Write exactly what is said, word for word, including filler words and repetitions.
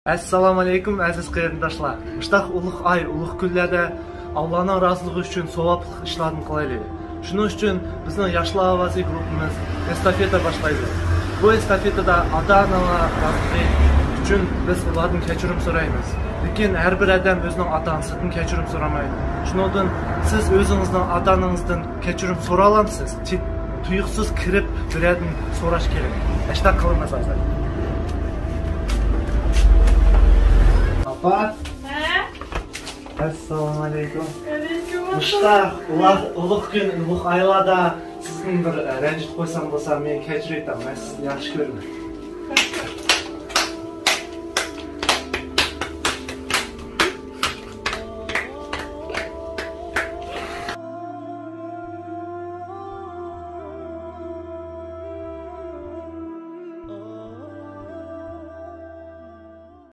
ئەسسالامۇ ئەلەيكۇم، ئەزىز قېرىنداشلار. مۇشتاق ئۇلۇغ ئاي، ئۇلۇغ كۈنلەردە ئاللانىڭ رازىلىقى ئۈچۈن ساۋابلىق ئىشلاردىن قىلايلى. شۇنىڭ ئۈچۈن بىزنىڭ ياشلار ئاۋازى گۇرۇپپىمىز ئېستافېتا باشلايدۇ. بۇ ئېستافېتىدا ئاتا-ئانىلار رازىلىقى ئۈچۈن بىز ئۇلاردىن كەچۈرۈم سورايمىز. لېكىن ھەر بىر ئادەم ئۆزىنىڭ ئاتا-ئانىسىدىن كەچۈرۈم سورىمايدۇ. شۇنىڭدىن سىز ئۆزىڭىزنىڭ ئاتا-ئانىڭىزدىن كەچۈرۈم سورالامسىز؟ تۇيۇقسىز كىرىپ بىرەردىن سوراش كېرەك. ئەشتاق قىلىمىز ھازىر. ئاپا. ھە؟ ئەسسالامۇ ئەلەيكۇم. ئەلەيكۇم ئەسسالام. مۇشتاق ئۇلۇغ، ئۇلۇغ كۈن، ئۇلۇغ ئايلاردا سىزدىن بىر، ئە، رەنجىتىپ قويسام بولسا، مېنى كەچۈرۈۋېتىڭ. مەن سىزنى ياخشى كۆرىمەن.